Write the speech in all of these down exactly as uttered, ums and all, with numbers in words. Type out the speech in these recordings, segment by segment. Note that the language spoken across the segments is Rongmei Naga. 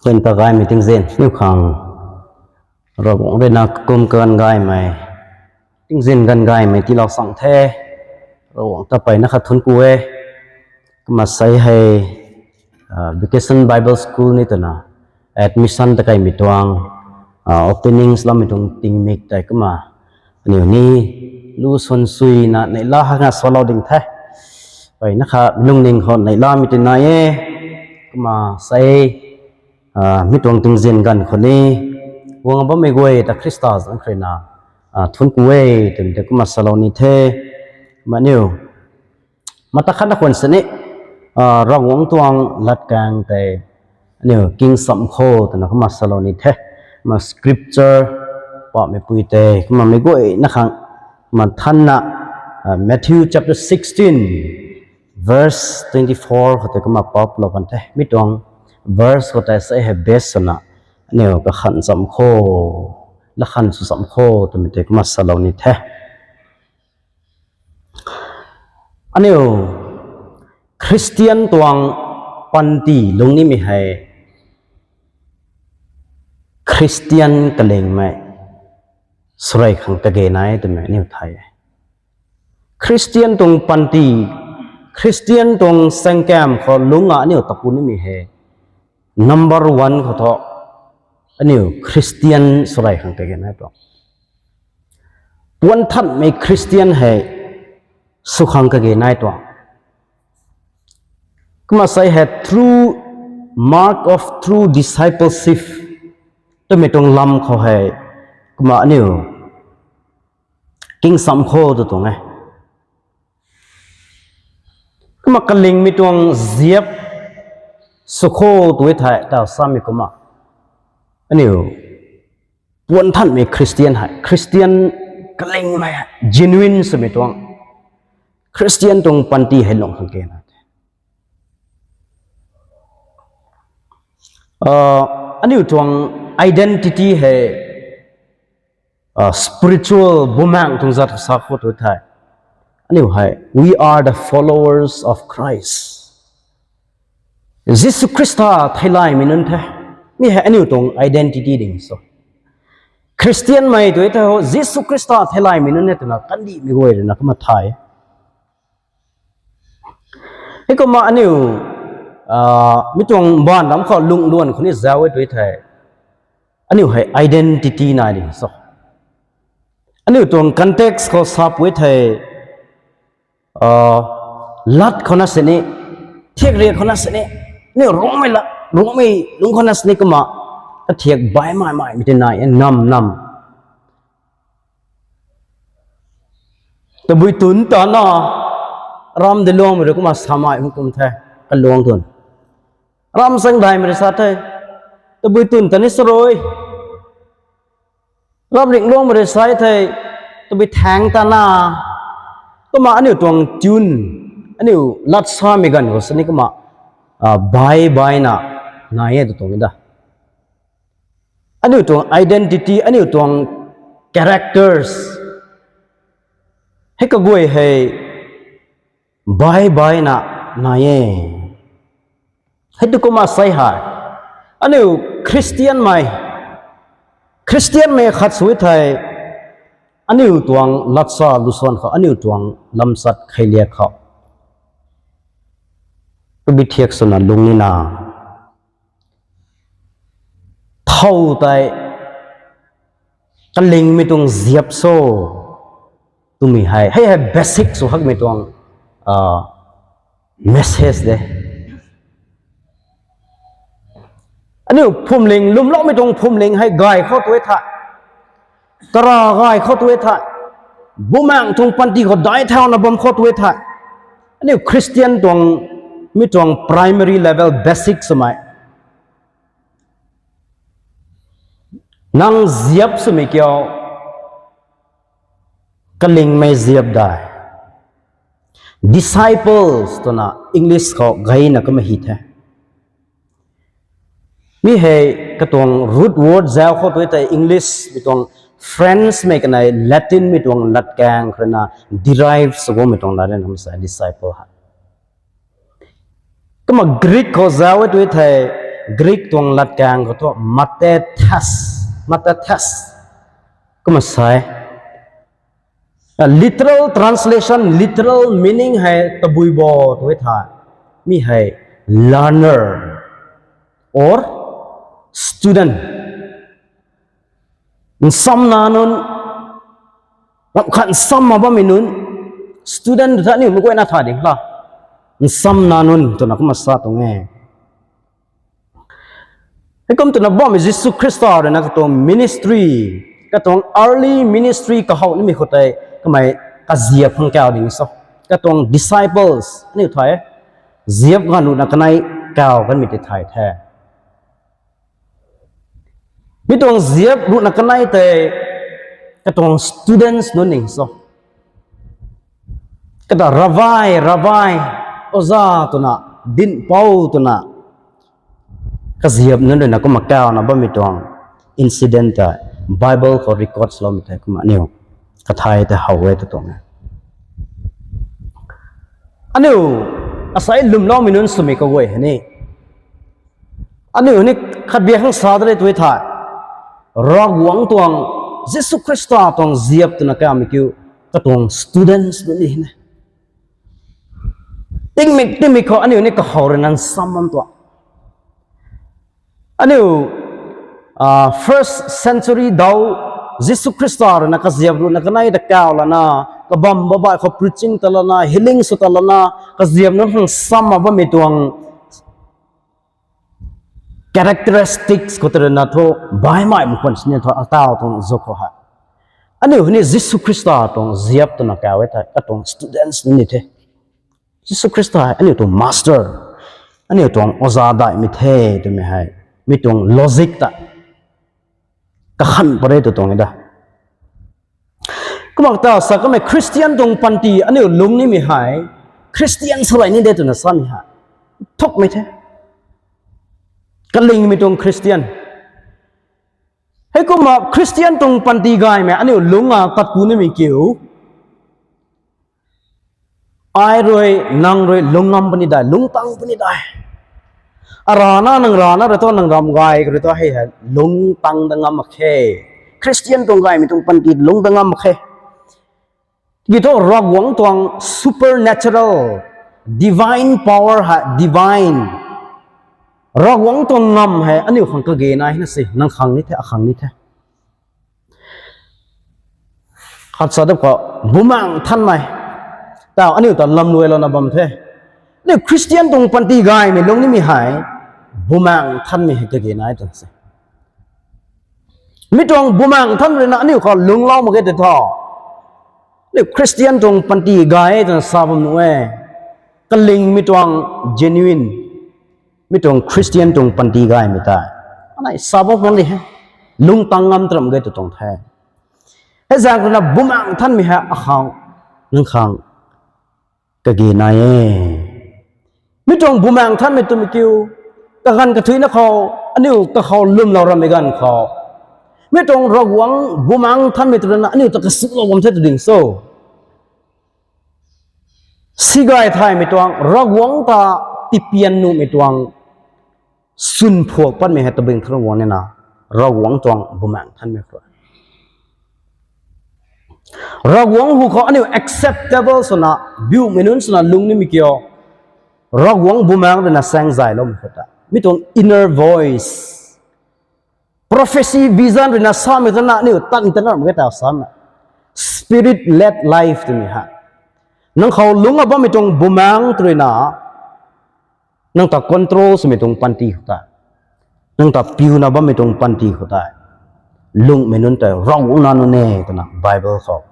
Ken ta gaymei tingzin niu khang Ravguangc rui na kum kan gaymei, tingzin kan gaymei tiilou sang the. Ravguangc ta peyna khat thuanc ku e. Kumna sei hei, ah, Vacation Bible School ni twna admission ta kaimei tuang, ah, opening lammei tuang tingmik tei kumna aniu ni lu swan suina neihla hanga salou ding the. Peyna khat lungning khou neihlamei ti nai e. Kumna sei, ah, mi tuang tingzin ganv khou ni guang bammei guay ta Khrista zanc khou rui na, ah, thuanc ku e twmei tei kumna salou ni the. Kumna aniu mata khat na khwan sini, ah, Ravguangc tuang latkaeng tei aniu king sam kho twna kumna salou ni the. Kumna scripture pahmei pui tei kumna mei guayna khang kumna thanna, ah, Matthew chapter sixteen, verse twenty-four khou tei kumna paplou kan the. Mi tuang verse khou tei sei hei base swna aniu kakhan cham kho, lakhan sw cham kho twmei tei kumna salou ni the. Aniu Christian tuang panty lung nimei hei Christian kalingmei swrei khang kage nai twmei aniu thay e. Christian tuang panty, Christian tuang sangkam khou lungc a aniu taku nimei hei number one khou thu aniu Christian swrei khang kage nai tuang. Puan thanmei Christian hei sw khang kage nai tuang. Kumna sei hei true mark of true discipleship twmei tuang lam khou hei kumna aniu king sam kho tw tuang e. Kumna kalingmei tuang ziap sw kho tw e thei ta samei kumna aniu puan thanmei Christian hei, Christian kalingmei hei, genuine swmei tuang Christian tuang panty hei lung khang kage nai the. Ah, aniu tuang identity hei, ah, spiritual bumaeng tuang zat sa khou tw thei aniu hei we are the followers of Christ. Jisu Khrista theilaymei nunc the. Mi hei aniu tuang identity ding so. Christian mei tw thei ho Jisu Khrista theilaymei nunc e twna kandihmei guay rui na kumna thay. Heikumna aniu, ah, mi tuang mbaanv lam khou lungc luan khou ni zauc e tw thei aniu hei identity nai ding so. Aniu tuang context khou sa pui thei, ah, lat khou na sini, thiak riak khou na sini, aniu Rongmei lat, Rongmei lungc khou na sini kumna kathiak baihmei mei mei ti nai e, nam nam. Tabui tun ta na, ram de luangmei rui kumna samei hung kum the, kaluang tun. Ram sang daihmei rui sa the, tabui tun ta ni sa rui. Ram ringluangmei rui sa the, tabui thaeng ta na. Kumna aniu tuang tun, aniu lat samei ganv khou sini kumna, ah, baih baihna nai e tw tuang e da. Aniu tuang identity, aniu tuang characters hei kaguay hei baih baihna nai e. Hei tu kumna sei hei aniu Christian mei, Christian mei khat sw thei aniu tuang latsa lusuan khou, aniu tuang lamsat kheiliak khou tabui thiak swna lung nina thow tei kalingmei tuang ziap so twmei hei, hei hei basic sw hakmei tuang, ah, message de. Aniu phwamling, lwmloumei tuang phwamling hei gay khou tw thei, kara gay khou tw thei, bumaeng tuang panty khou daic thauna bam khou tw thei, aniu Christian tuang, mi tuang primary level basic swmei nang ziap swmei kiu, kalingmei ziap dai. Disciples twna English khou gayna kumna hi the. Mi hei katuang root word zauc khou tw thei English mi tuang French mei kanei Latin mei tuang latkaeng khou rui na derive sw guangmei tuang lat e na kumna sa disciple hei. Kumna Greek khou zauc e tw thei Greek tuang latkaeng khou thu matethes, matethes. Kumna sa e. Literal translation, literal meaning hei tabui bo tw e thei, mi hei learner or student. Nsamna nunc, ramh khat nsamna bammei nunc, student tha aniu mei guayna tha ding la. Nsamna nunc twna kumna sa tuang e. Heikum twna bammei Jisu Khrista rui na katuang ministry, katuang early ministry kahow nimei khou tei, kamei kaziap khang kau ding so. Katuang disciples, aniu thay e. Ziap ganv ruhna kanei kau kanmei tei thay the. Mi tuang ziap ruhna kanei tei, katuang students nunc ning so. Kata Rabbi, Rabbi, oza twna, dinhpouc twna, kaziap nunc rui na kumna kauna bammei tuang incident ta Bible khou records loumei tei kumna aniu kathay tei how e tw tuang e. Aniu asei lwmloumei nunc swmei kaguay hei ni, aniu ni khatbia khang sa de re tw e thei, Ravguangc tuang, Jisu Khrista tuang ziap twna kamei kiu, katuang students nunc ni hei ne. Tingmik tingmik khou aniu ni kahow rui na nsam bam tuang. Aniu first century daw, Jisu Khrista rui na kaziap ruhna kanei ta kau lana, kabam babai khou preaching ta lana, healing sw ta lana, kaziap nunc khang nsam bammei tuang characteristics khou tei rui na thu, baihmei mei khwan sini thu ataw tuang zuk khou hei, aniu hei ni Jisu Khrista tuang ziap twna kau e thei, katuang students nunc ni the. Jisu Khrista hei aniu tuang master, aniu tuang oza daihmei the twmei hei, mi tuang logic ta kakhan pary tw tuang e da. Kumna ta sa kamei Christian tuang panty aniu lung nimei hei, Christian salai ni de twna samei hei, thukmei the. Kalingmei tuang Christian. Heikumna Christian tuang panty gaymei aniu lungc a tat ku nimei kiu, ai rui, nang rui lung ngam puni dai, lungc tang puni dai. Arana nang rana rui thu nang ram gay rui thu hei hei lungc tang da ngam mak khe. Christian tuang gaymei tuang panty lungc da ngam mak khe. Tiki thu Ravguangc tuang supernatural, divine power hei, divine, Ravguangc tuang ngam hei aniu khang kage nai na se, nang khang ni the, akhang ni the. Khat sa dap khou, Bumaengc Nthanmei, taw aniu ta lamluailouna bam the. Aniu Christian tuang panty gaymei lung nimei hei, Bumaengc Nthanmei hei kage nai tuang se. Mi tuang Bumaengc Nthan rui na aniu khou lungclou mak ge tei thu, aniu Christian tuang panty gay twna sa bam nuh e. Kalingmei tuang genuine, mi tuang Christian tuang panty gaymei tei, anei sa bam khang di he, lungc tang ngam tram ge tw tuang the. Hei zaeng rui na Bumaengc Nthanmei hei akhang, nang khang kage nai e. Mi tuang Bumaengc Nthanmei twmei kiu, kaganv kathuina khou, aniu kakhou lwmlou rammei ganv khou, mi tuang Ravguangc Bumaengc Nthanmei tw rui na aniu ta kasulou bam the tw ding so. Sigay thaymei tuang, Ravguangc ta tipian nuhmei tuang, swn phuak patmei hei tabui tharuang guang nina, Ravguangc tuang Bumaengc Nthanmei khou rui, Ravguangc hu khou aniu acceptable swna, biumei nunc swna lung nimei kiu, Ravguangc Bumaengc rui na saengzayloumei khou ta, mi tuang inner voice, prophecy, vision rui na samei tana aniu tan tana ram ge taw sana, spirit led life twmei hei, nang khou lungc a bammei tuang Bumaengc tw rui na, nang ta control swmei tuang panty khou tei, nang ta piuna bammei tuang panty khou tei, lungmei nunc tei Ravguangc na nunc e twna Bible khou,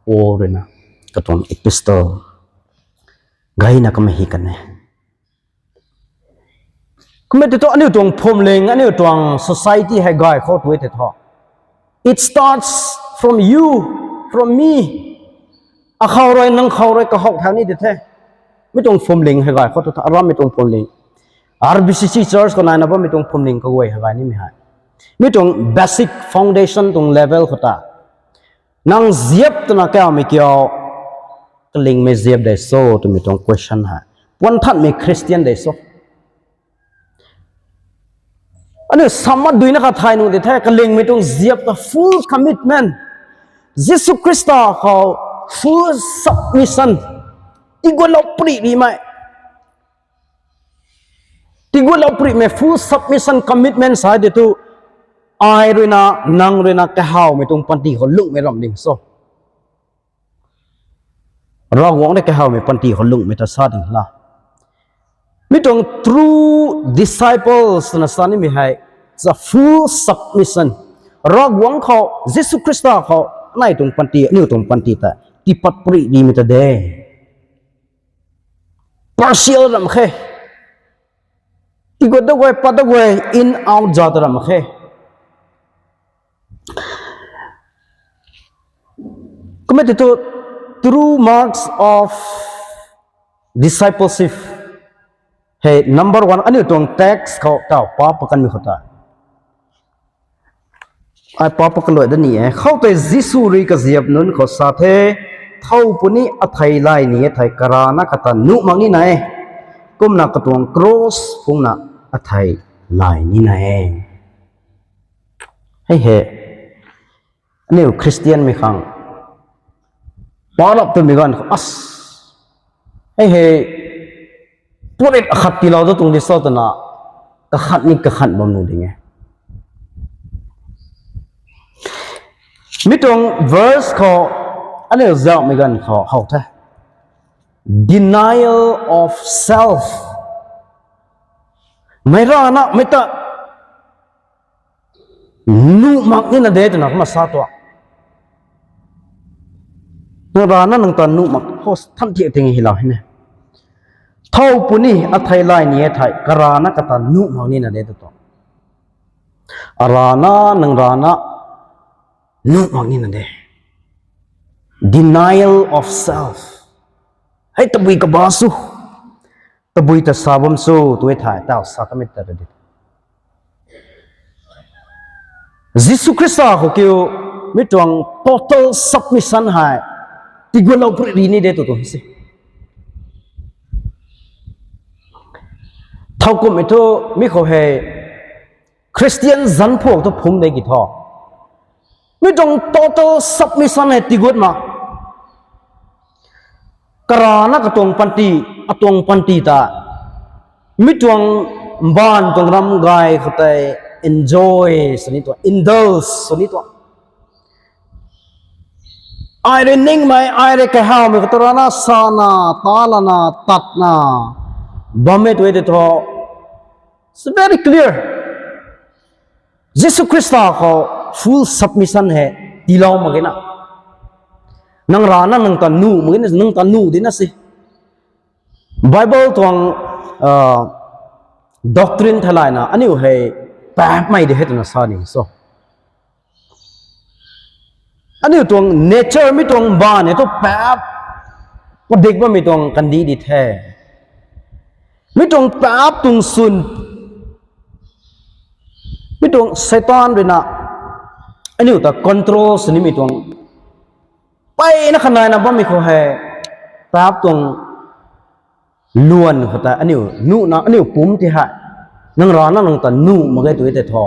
Paul rui na, katuang epistle gayna kamei hei kan e. Kumna tei thu aniu tuang phuamling, aniu tuang society hei gay khou tu e tei thu, it starts from you, from me. Akhou rui, nang khou rui, kahow thau ni tei the. Mi tuang phuamling hei gay khou tu tha, arammei tuang phuamling, R B C C church khou naina bammei tuang phuamling kaguay hei gay nimei hei, mi tuang basic foundation tuang level khou ta, nang ziap twna kaumei kiu, kalingmei ziap de so twmei tuang question hei, puan thanmei Christian de so. Aniu samma duina kha thay nuh di the, kalingmei tuang ziap ta full commitment. Jisu Khrista khou full submission. Tigutlou puri rimei. Tigutlou purimei full submission commitment sa di thu, ai ruina, nang ruina kahawmei tuang panty khou lungmei ram ding so. Ravguangc rui kahawmei panty khou lungmei ta sa ding la. Mi tuang true disciples twna sa nimei hei, it's a full submission. Ravguangc khou, Jisu Khrista khou, anei tuang panty, aniu tuang panty ta, tipat puri rimei ta de. Partial ram khe. Tigut da guay, pat da guay, in out za ta ram khe. Kumna ti thu, true marks of discipleship. Hei, number one, aniu tuang text khou taw pa pakanmei khou ta. Ai pa pakaluai da ni e. Khoutei Jisu rui kaziap nunc khou sa the, thow puni athei lay ni e thei karana kata nuh mak nina e. Kumna katuang cross phungna athei lay nina e. Hei he. Aniu Christian mei khang. Parap twmei ganv khou as. Hei he. Purit akhat tiilou da tuang di so twna. Kakhat ni kakhat bam nuh ding e. Mi tuang verse khou, aniu zaumei ganv khou how the. Denial of self. Meic rana, mei ta nuh mak nina de twna kumna sa tuang. Nang rana nang ta nuh mak, ho than thiak ting hilou hei ne. Thow puni athei lay ni e thei, karana kata nuh mak nina de tw tuang. Arana, nang rana, nuh mak nina de. Denial of self. Hei tabui kaba su. Tabui ta sa bam su, twe thei, taw sa kamei ta di. Jisu Khrista khou kiu, mi tuang total submission hei, tigutlou puri ri ni de tw tuang se. Thow kumhmei thu, mi khou hei, Christian zanc phuak thu phum de ki tho. Mi tuang total submission hei tigut ma. Karana katuang panty, atuang panty ta. Mi tuang mbaanv tuang ram gay khou tei enjoy sw ni tuang, indulge sw ni tuang. Ai rui ningmei, ai rui kahawmei khou ta rana sana, talana, tatna, bammei twe tei thu. It's very clear. Jisu Khrista khou full submission hei tiilou mak ge na. Nang rana nang ta nuh mak ge na, nang ta nuh di na se. Bible tuang doctrine theilayna aniu hei paapmei di hei twna sa ni so. Aniu tuang nature mi tuang mbaanv e thu paap padik bammei tuang kandih di the. Mi tuang paap tuang swn. Mi tuang Satan ruina aniu ta control sw nimei tuang. Mpeyna khanayna bammei khou hei paap tuang luan khou ta aniu nuhna aniu pumc ti hei. Nang rana nang ta nuh mak ge tw tei thu.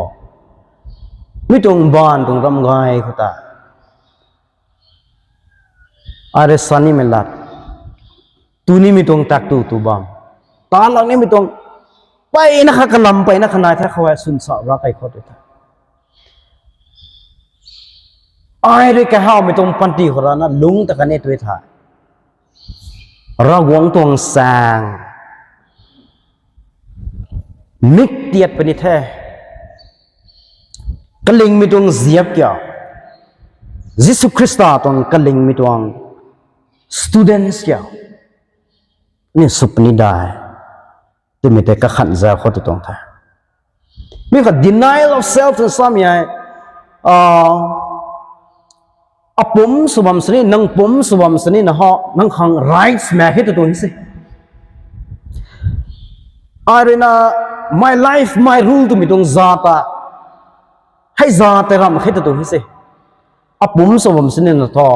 Mi tuang mbaanv tuang ram gay khou ta. Ai rui sa nimei lat. Tu nimei tuang tak tu tu bam. Talak nimei tuang. Mpeyna kha kalam mpeyna khanai the khou hei swn sa ra kai khou tei the. Ai rui kahawmei tuang panty khou rana lungc ta kan e tw the. Ravguangc tuang saeng. Mik tiat puni the. Kalingmei tuang ziap kia. Jisu Khrista tuang kalingmei tuang students kia. Ni sw puni dai. Twmei tei kakhan zau khou tu tuang the. Mi kha denial of self twna samei hei. Apumc sw bam sini, nang pumc sw bam sini na ho, nang khang rights mak khe tu tuang se. Ai ruina, my life, my rule twmei tuang za ta. Hei za tei ram khe tu tuang se. Apumc sw bam sini na thu,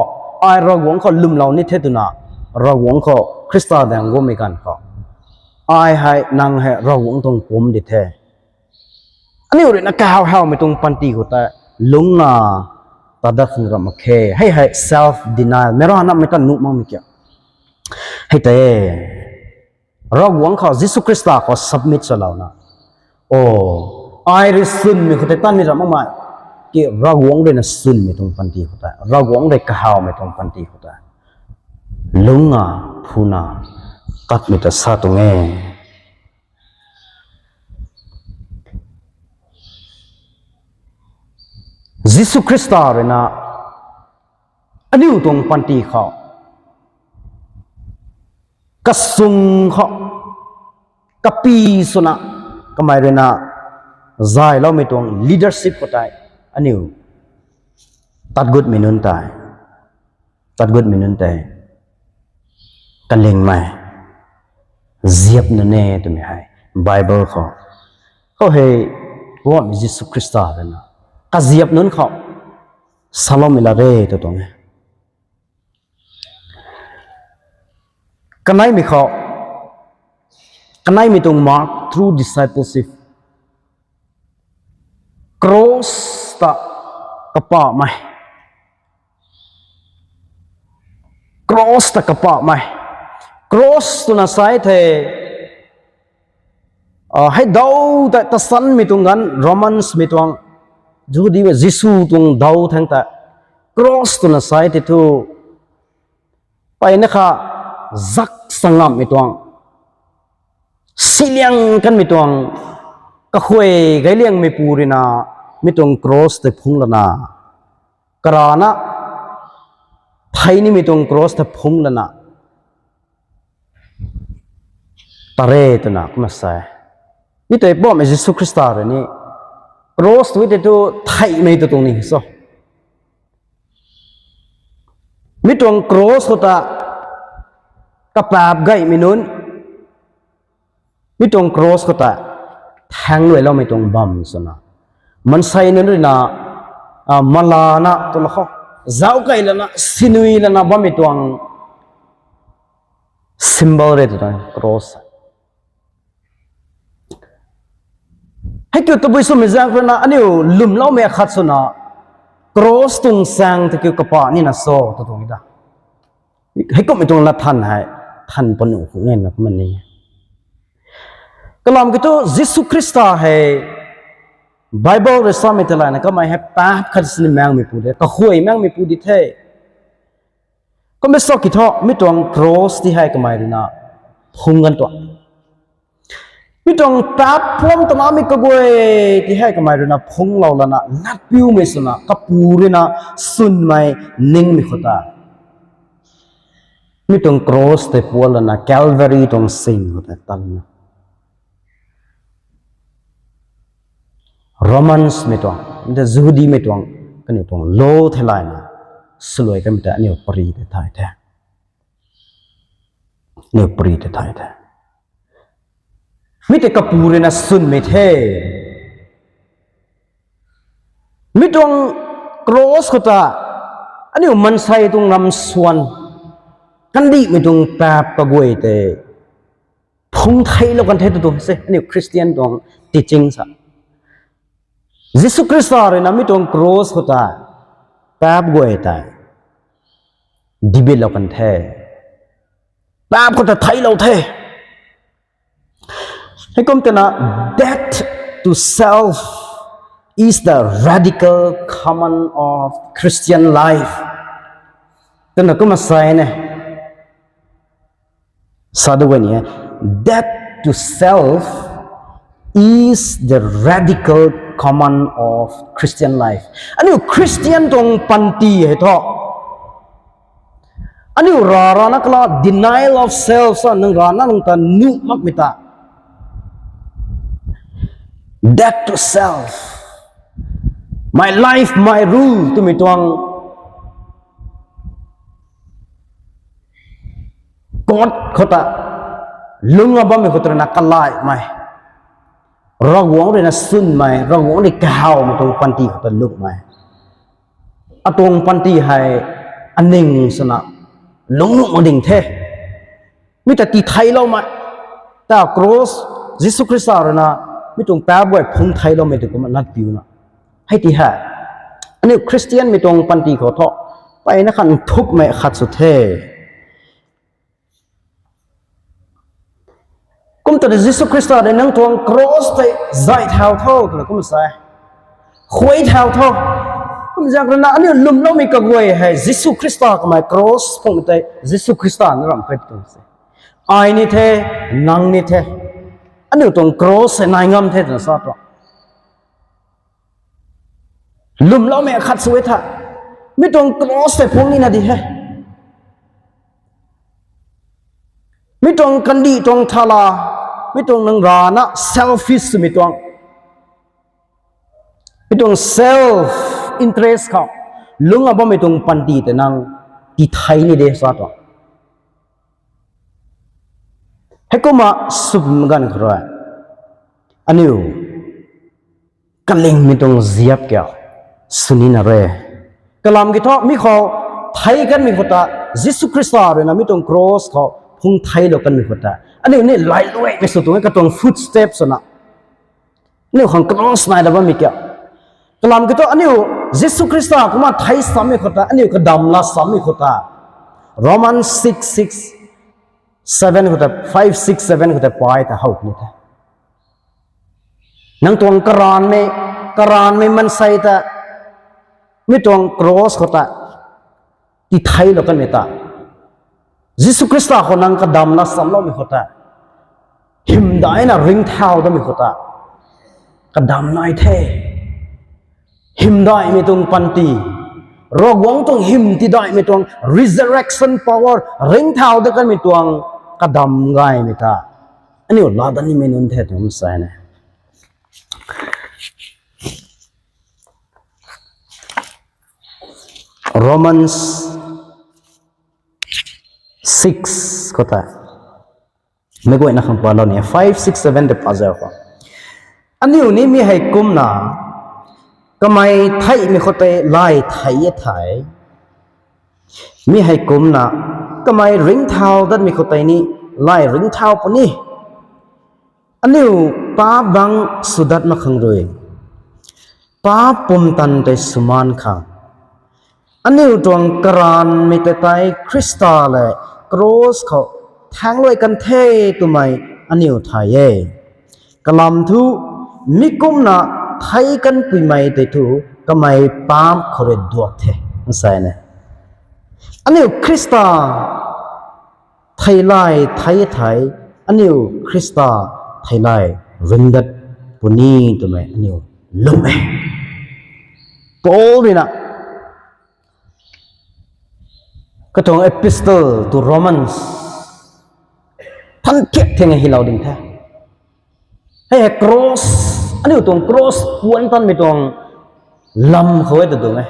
ai Ravguangc khou lwmlou ni the twna, Ravguangc khou Khrista daeng guangmei ganv khou. Ai hei, nang hei Ravguangc tuang pumc di the. Aniu ruina kahaw hawmei tuang panty khou tei lungna tat dat khang ram mak khe. Hei hei self denial. Meic rana mei ta nuh makmei kia. Hei tei Ravguangc khou, Jisu Khrista khou submit salouna, o, ai rui swnmei khou tei tan ni ram makmei, ki Ravguangc ruina swnmei tuang panty khou tei, Ravguangc rui kahawmei tuang panty khou tei lungna, phuna, tatmei ta sa tuang e. Jisu Khrista ruina aniu tuang panty khou kasung khou kapi swna, kamei ruina zayloumei tuang leadership khou tei aniu tat gutmei nunc tei, tat gutmei nunc tei kalingmei ziap nunc e twmei hei Bible khou, khou hei Ravguangc Jisu Khrista ruina kaziap nunc khou saloumei la re tw tuang e. Kaneimei khou, kaneimei tuang mark true discipleship, cross ta kapahmei, cross ta kapahmei, cross twna sa e thei, hei daw tei tasanmei tuang ganv, Romans mei tuang, Jihudimei Jisu tuang daw thangc tei cross twna sa e thei thu, mpeyna kha zak sangamhmei tuang, siliang kanmei tuang, kakhuay gayliangmeipu ruina mi tuang cross tei phungc lana, karana thei nimei tuang cross tei phungc lana, tat re twna kumna sa e. Mi tei Mpouhmei Jisu Khrista rui ni cross tei thu theihmei tw tuang ni so. Mi tuang cross khou ta kapaap gaymei nunc, mi tuang cross khou ta thaengluailoumei tuang bam swna, maansei nunc ruina, malana twna khou, zauckei lana sinui lana bammei tuang symbol re tw tuang cross. Hei kiu tabui swmei zaeng ruina aniu lwmloumei akhat swna, cross tuang saeng ta kiu kapa nina so tw tuang da. Heikumhmei tuang lat than hei, than panu khou ngenna kumna ni. Kalam kiu thu Jisu Khrista hei Bible rui samei ta layna kamei hei paap khat sini maengmeipu de, kakhuay maengmeipu di the. Kummei sa ki thu mi tuang cross ti hei kamei ruina phungc ganv tuang. Mi tuang paap phungc tanamei kaguay ti hei kamei ruina phungclou lana latpiumei swna kapu ruina swnmei ningmei khou ta, mi tuang cross tei pual lana Calvary tuang sing khou ta tanna, Romans mei tuang, nte Jihudimei tuang, kaniw tuang law theilayna swluai kamei ta aniu pary tei thay the. Aniu pary tei thay the. Mi tei kapu ruina swnmei the. Mi tuang cross khou ta aniu maansei tuang ram swan, kandihmei tuang paap kaguay tei phungc theilou kan the tw tuang se aniu Christian tuang teaching sa. Jisu Khrista ruina mi tuang cross khou ta paap guay tei dibitlou kan the. Paap khou ta theilou the. Heikum twna, death to self is the radical command of Christian life twna kumna sa e ne. Sa du guay ni e, death to self is the radical command of Christian life. Aniu Christian tuang panty hei thu, aniu ra rana kala denial of self sa, nang rana nang ta nuh makmei ta, death to self, my life, my rule twmei tuang kot khou ta lungna bammei khou ta ruina kalaimei, Ravguangc ruina swnmei, Ravguangc rui kahawmei tuang panty khou ta lungmei, atuang panty hei aning swna lungc nuh mak ding the. Mi ta tii theiloumei ta cross, Jisu Khrista ruina mi tuang paap guay phung theiloumei tu kumna lat piuna. Hei ti hei, aniu Christian mi tuang panty khou thu, mpeyna khan nthukmei khat sw the. Kum ta Jisu Khrista de nang tuang cross tei zay thau tho twna kum sa e. Khuay thau tho. Kum zaeng rui na aniu lwmloumei kaguay hei Jisu Khrista kamei cross phung tei Jisu Khrista na ram khat tuang se. Ai ni the, nang ni the. Aniu tuang cross hei nai ngam the twna sa tuang. Lwmloumei khat sw e tha. Mi tuang cross tei phung ni na di he. Mi tuang kandih tuang thala, mi tuang nang rana selfish mi tuang, mi tuang self interest khou lungc a bammei tuang panty tei nang tithei ni de sa tuang. Heikumna sw ganv khou rui aniu kalingmei tuang ziap kiu sw nina re. Kalam kiu thu mi khou thei kanmei khou ta, Jisu Khrista rui na mi tuang cross khou phung theilou kanmei khou ta, aniu ni lailuaimei sw tuang e, katuang footsteps swna aniu khang cross nai da bammei kiu. Kalam kiu thu aniu Jisu Khrista kumna thei sammei khou ta, aniu kadam la sammei khou ta, Romans six six seven khou ta, five six seven khou ta pay ta how ni the. Nang tuang karanvmei, karanvmei mansei ta mi tuang cross khou ta titheilou kanmei ta, Jisu Khrista khou nang kadam la samloumei khou ta, hymdaihna ringcthau damei khou ta kadam nai the. Hymdaihmei tuang panty, Ravguangc tuang hym tidaihmei tuang resurrection power, ringcthau dat kanmei tuang kadam gaymei ta aniu laa dat nimei nunc the twna sa e. Romans six khou ta, meic guayna khang palou ni, five, six, seven tei pa zau khou, aniu ni mi hei kumna kamei theihmei khou tei lay thei e thei, mi hei kumna kamei ringcthau datmei khou tei ni lay ringcthau puni. Aniu paap bangc swdat mak khang rui, paap pumtan tei swmaan khang, aniu tuang karanvmei ta tei Khrista lev cross khou thaengluai kan the twmei aniu thay e. Kalam thu, mi kumna thei kanpuimei tei thu kamei paap khou rui duak the, sa e. Aniu Khrista theilay thei thei, aniu Khrista theilay ringdat puni twmei aniu lwm e. Paul rui na katuang Epistle to Romans than thiak theng hylou ding the. Hei hei cross, aniu tuang cross puan tanmei tuang lam khou e ta tuang e.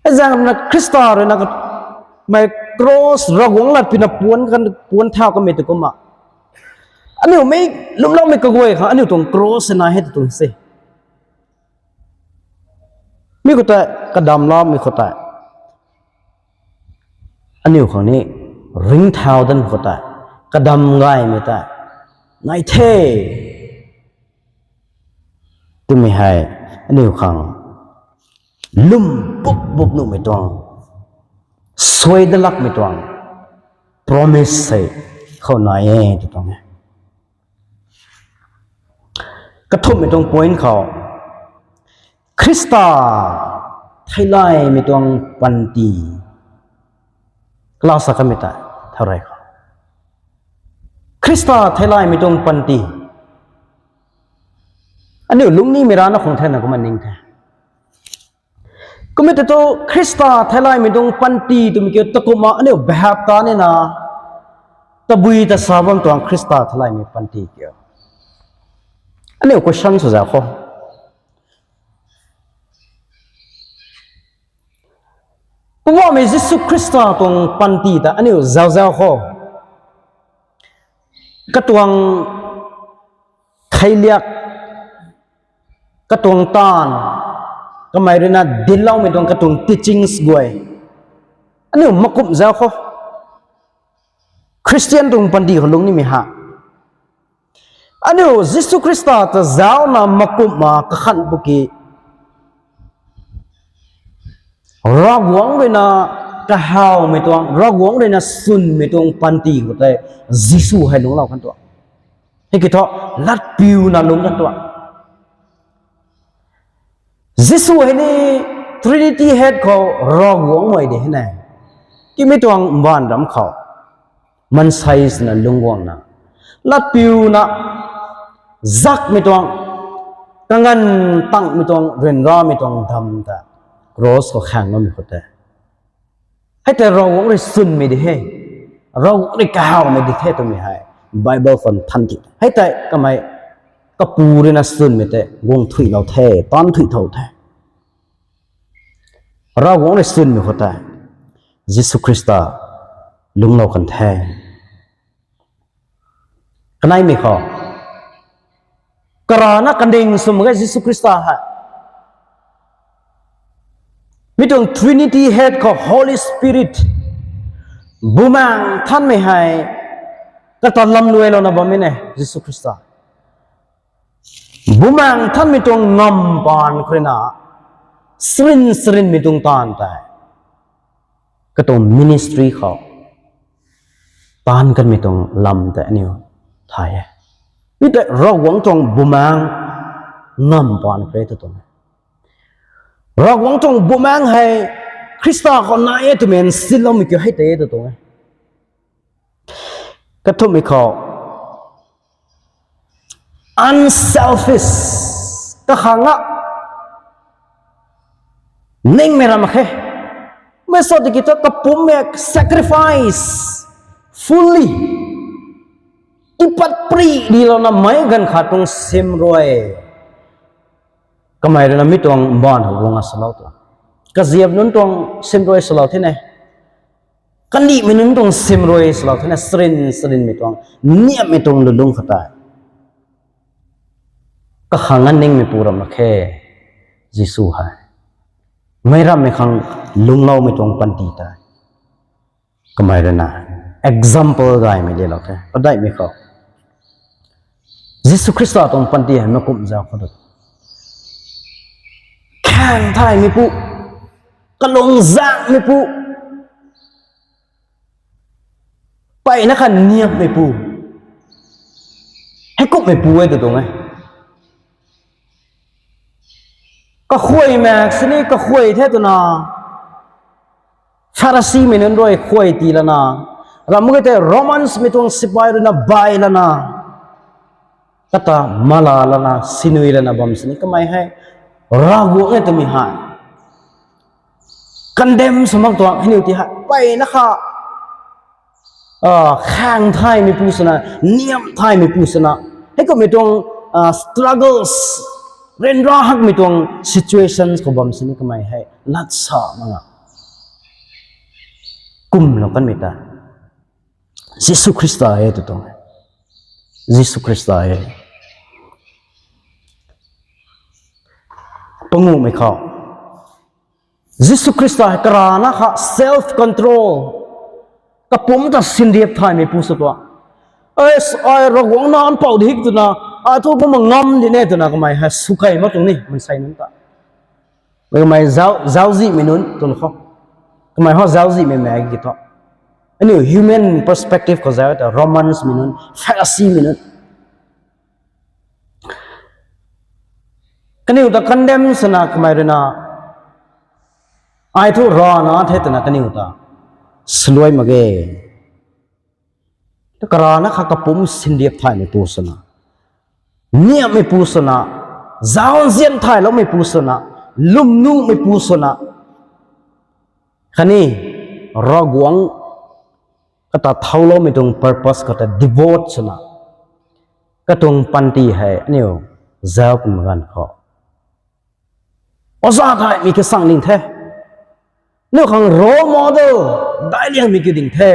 Hei zaeng na Khrista rui na kamei cross Ravguangc lat pina puan kan, puan thau kamei tu kumna, aniu mei lwmloumei kaguay khang aniu tuang cross na hei ta tuang se. Mi khou tei kadam lamei khou tei, aniu khang ni ringcthau dat khou tei, kadam gaymei tei nai the twmei hei aniu khang lwm bup bup nuhmei tuang, suai dat lakmei tuang promise hei khou nai e tw tuang e. Kathumhmei tuang point khou, Khrista theilaymei tuang panty. Class sa kamei ta, thau rey khou, Khrista theilaymei tuang panty. Aniu lungnimei rana khang thena kumna ning the. Kumna tei thu Khrista theilaymei tuang panty twmei kiu ta kumna aniu behap ta nina, tabui ta sa bam tuang Khrista theilaymei panty kiu. Aniu question sw zau khou, Poubauhmei Jisu Khrista tuang panty ta aniu zau zau khou, katuang theiliak, katuang taanv, kamei rui na dincloumei tuang katuang teachings guay, aniu makumh zau khou, Christian tuang panty khou lungnimei ha, Aniu Jisu Khrista ta zauna makumna kakhan bu ki, Ravguangc ruina kahawmei tuang, Ravguangc ruina swnmei tuang panty khou tei Jisu hei lungclou kan tuang. Hei ki thu, latpiuna lungc kan tuang. Jisu hei ni Trinity Head khou Ravguangc mei de hei ne. Kimei tuang mbaanv ram khou mansei swna lungc guangna, latpiuna, zakmei tuang, kanganv tangmei tuang, ryanramei tuang dam ta cross khou khaengloumei khou tei, hei tei Ravguangc rui swnmei di he, Ravguangc rui kahawmei di the twmei hei Bible khou than ti. Hei tei kamei kapu ruina swnmei tei guang thuilou the, taanv thuy thau the. Ravguangc rui swnmei khou tei Jisu Khrista lungclou kan the. Kaneimei khou, karana kaning sw mak ge Jisu Khrista hei. Mi tuang Trinity Head khou Holy Spirit, Bumaengh Nthanmei hei kata lamluailouna bammei ne Jisu Khrista. Bumaengh Nthanmei tuang ngamv paan khou ruina, srin srinmei tuang taanv tei, katuang ministry khou taanv kanmei tuang lam tei aniu thay e. Mi tei Ravguangc tuang Bumaengh ngamv paan khou rui ta tuang e. Ravguangc tuang Bumaengh hei Khrista khou nai e twmei nsinloumei kiu hei tei ta tuang e. Kathumhmei khou, unselfish, kakhang a ningmei ram mak khe. Mei sa tiki thu kapummei sacrifice, fully, tiipat pri dilouna meic ganv khat tuang sim rui, kamei ruina mi tuang mbaanv khou guang a swlou tuang, kaziap nunc tuang sim rui swlou the ne, kandihmei nunc tuang sim rui swlou the ne, srin srinmei tuang, niamhmei tuang lulungc khou tei kakhang a ningmeipu ram mak khe. Jisu hei meic rammei khang lungcloumei tuang panty tei kamei ruina example gaymei lelou the. Padaihmei khou, Jisu Khrista tuang panty hei makumh zauc khou tu, khaeng thaymeipu, kalung zaengmeipu, mpeyna kha niamhmeipu, heikumhmeipu e tu tuang e. Kakhuay maek sini kakhuay the twna, Pharisimei nunc rui khuay tii lana, ram mak ge tei Romansmei tuang sipai ruina bay lana, kata mala lana sinui lana bam sini kamei hei Ravguangc e twmei hei condemn sw mak tuang hei niw ti hei mpeyna kha khaeng thaymeipu swna, niamh thaymeipu swna, heikumhmei tuang struggles, ryanra hakmei tuang situations khou bam sini kamei hei latsa mak nga, kumlou kanmei ta Jisu Khrista e tu tuang e. Jisu Khrista e. Panguhmei khou, Jisu Khrista hei karana kha self control, kapumc ta sindiap thaymeipu sw tuang. Ai Ravguangc nac mpouh di hei twna, ai thu kumna ngam di ne twna kamei hei swkei mak tuang ni mansei nunc ta. Kamei zauczihmei nunc twn khou, kamei hou zauczihmei mak ki thu, aniu human perspective khou zauc ta Romansmei nunc, Pharisimei nunc, kaniw ta condemn swna kamei ruina, ai thu rana the twna kaniw ta swluai mak ge. Karana kha kapumc sindiap thaymeipu swna, niamhmeipu swna, zauzian thayloumeipu swna, lwmnuhmeipu swna, khatni Ravguangc kata thouloumei tuang purpose khou ta devote swna, katuang panty hei aniu zauc kumna ganv khou, oza thaymei kasang ding the. Aniu khang role model daic liangmei kiu ding the.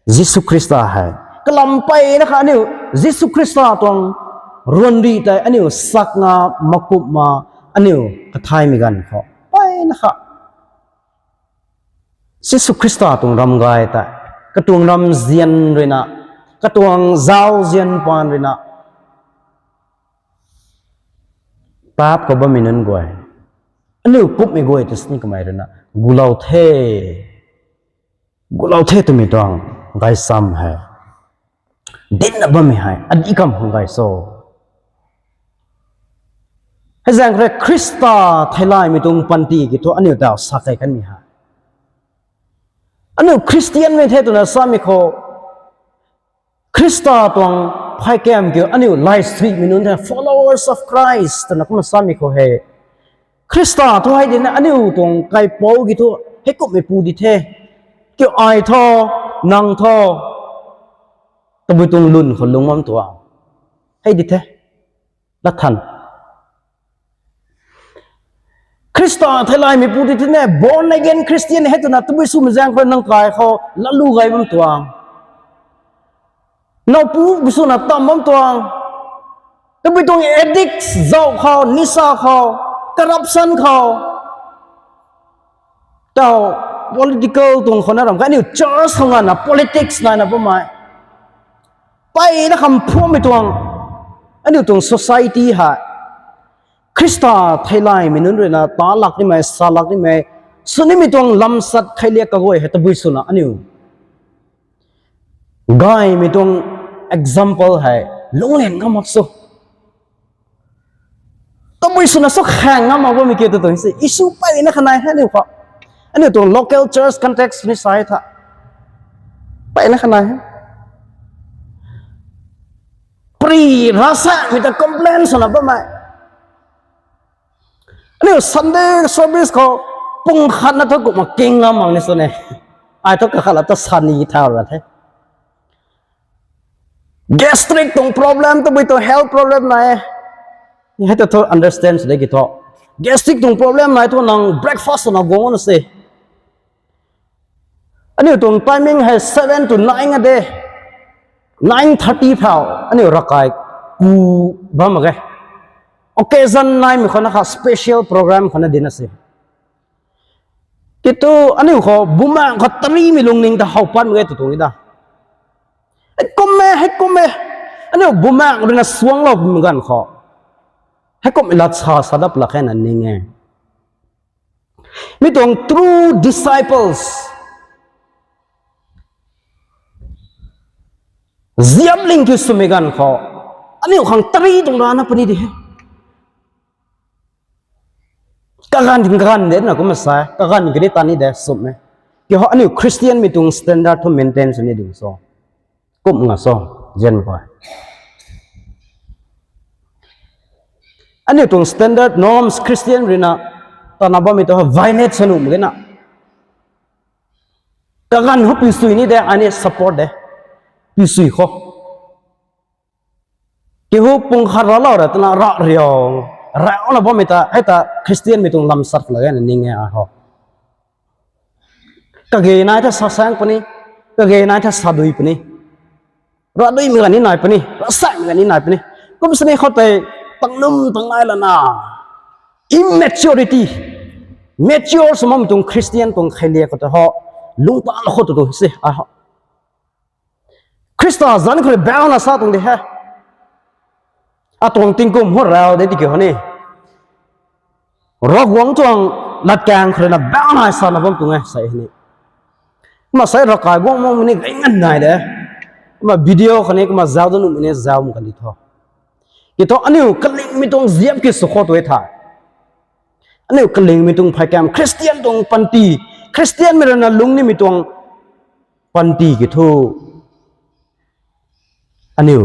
Jisu Khrista hei kalam mpeyna kha aniu Jisu Khrista tuang ruanri tei aniu sakna, makumna, aniu kathaymei ganv khou mpeyna kha Jisu Khrista tuang ram gay tei, katuang ramzian ruina, Katuang zauzian paan ruina, paap khou bammei nunc guay, aniu kumhmei guay tei sini kamei ruina gulou the, gulou the twmei tuang gaychamv hei, dinna bammei hei adih kam khang gay cho. Hei zaeng khou rui Khrista theilaymei tuang panty kiu thu aniu taw sa kei kanmei hei, aniu Khristianmei the twna samei khou, Khrista tuang phay kam kiu aniu laisuimei nunc the, followers of Christ twna kumna samei khou hei, Khrista thu hei dina aniu tuang kaipouc kiu thu heikumhmei pu di the. Kiu ai tho, nang tho, tabui tuang lwn khou lungc bam tuang hei di the. Lathan, Khrista theilaymei pu di the ne, born again Christian hei twna tabui swmei zaeng khou nang kai khou latlu gay bam tuang, nowpu bu swna tam bam tuang, tabui tuang addict zauh khou, nisa khou, corruption khou, taw political tuang khou na ram kha aniu church khou nganvna politics naina bammei, mpeyna kham phuammei tuang, aniu tuang society hei Khrista theilaymei nunc ruina ta lak nimei, sa lak nimei, sw nimei tuang lamsat kheiliak kaguay hei tabui swna aniu gaymei tuang example hei lungclian ngam mak sw, tabui swna sw khaeng ngam mak bammei kiu tu tuang se issue mpeyna kha nai hei aniu khou, aniu tuang local church context ni sa e tha, mpeyna kha nai hei, pri rasamei ta complain swna bammei, aniu Sunday service khou pung khatna thu kumna king ngam mak ni sw ne, ai thu kakhat la ta sani thau ra the, gastric tuang problem, tabui tuang health problem nai e, hei ta thu understand sw de ki thu, gastric tuang problem nai thu nang breakfast swna guang na se, aniu tuang timing hei seven to nine a de, nine thirty phau aniu ravkai ku bam mak ge, occasion naimei khou na kha special program khou na dina se, kiu thu aniu khou bumaengc khou tarimei lungning ta how pat mak ge tu tuang e da, heikum e, heikum e, aniu bumaengc ruina suangclou pumei ganv khou heikumhmei lat sa sa dap lak khe na ning e. Mi tuang true disciples ziapling kiu swmei ganv khou aniu khang tari tuang rana puni di he, kaganv kaganv de na kumna sa e, kaganv kani tani de swmei, kiu ho aniu Christianmei tuang standard thu maintain sw ni ding so, kum nga so, zian khou aniu tuang standard norms Christian ruina tana bammei tu violate sw nuh mak ge na, kaganv hu piusui ni de, ani support de, piusui khou, kiu hu pung khat raclou ra twna ra riu, rauna bammei ta hei ta Christianmei tuang lamsat la gena ning e a ho. Kage nai the sasaeng puni, kage nai the sadui puni, raduimei kani nai puni, rasaimei kani nai puni, kum sini khou tei tangnum tangnai lana, immaturity, mature sw makmei tuang Christian tuang kheiliak khou tei ho, lungc ta la khou tu tu se a ho. Khrista zanc khou rui bauna sa tuang de he, atuang tingkum hu rau de tiki ho ni, Ravguangc tuang latkaeng khou ruina bauna sana bam tuang e sa e ni. Kumna sa e ravkai guang makmei ni gay ngan nai de, kumna video khou ni kumna zauc da nuhmei ni zauc mak kan di tho. Kiu thu aniu kalingmei tuang ziap ki sw khou tu e tha, aniu kalingmei tuang phay kam, Christian tuang panty, Christianmei ruina lungc nimei tuang panty kiu thu aniu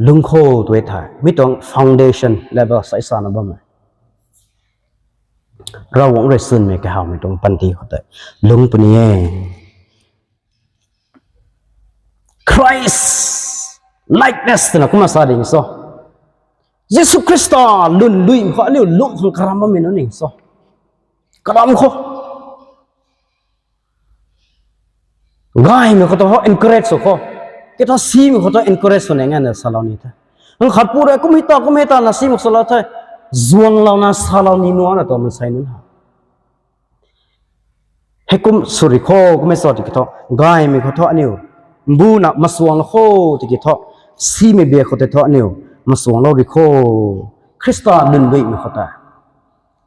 lungc khou tu e tha, mi tuang foundation level sa sana bam e. Ravguangc rui sunmei kahawmei tuang panty khou tei lungc puni e. Christ likeness twna kumna sa ding so, Jisu Khrista lwnluimei khou aniu lungc khang karam bammei nunc ning so, karam khou gaymei khou tu ho encourage sw khou, kiu thu simei khou tu encourage sw ne nganvna salou ni the. Nang khatpu rui kum hei ta kum hei ta na simei salou the, zuanglouna salou ni nuana tu mansei nunc ha, heikum sw ri khou kummei sa tiki thu, gaymei khou thu aniu Mbuna masuang lou kho tiki thu, simei bia khou tei thu aniu masuang lou ri kho. Khrista lun duimei khou tei,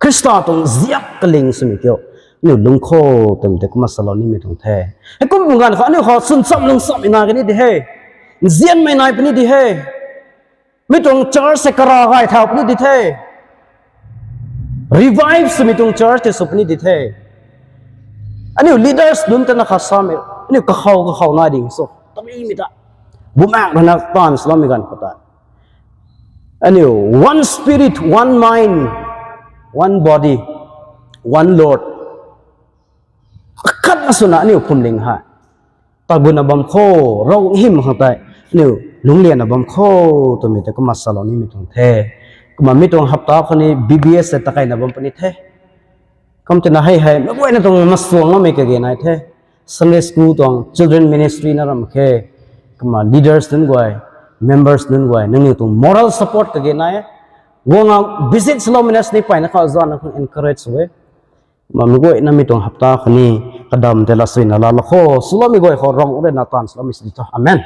Khrista tuang ziap kaling swmei kiu aniu lung kho twmei tei kumna salou nimei tuang the. Heikum ganv khou aniu khou chwncham lungchammei nai kani di he. Nzianmei nai puni di he. Mi tuang church hei kara gay thau puni di the. Revive swmei tuang church tei sw puni di the. Aniu leaders nunc tana kha samei, aniu kakhou kakhou nai ding so, tarimei ta, Bumaengh ruina taanv swloumei ganv khou tei, aniu one spirit, one mind, one body, one Lord, akhatna swna aniu phuamling hei tat gutna bam kho, Ravguangc hym khang tei aniu lungclianna bam kho twmei tei kumna salou nimei tuang the. Kumna mi tuang hapta khou ni B B S tei takeina bam puni the. Kum tina hei hei meic guayna tuang masuang loumei kage nai the. Sunday school tuang, children ministry na ram khe. Kumna leaders nunc guay, members nunc guay, nangniw tuang moral support kage nai e. Guangna visit swloumei na sini payna khou zana khang encourage sw e. Kumna meic guayna mi tuang hapta khou ni kadam tei lasuina laalou kho, swloumei guay khou Ravguangc ruina taanv swloumei sini tho. Amen.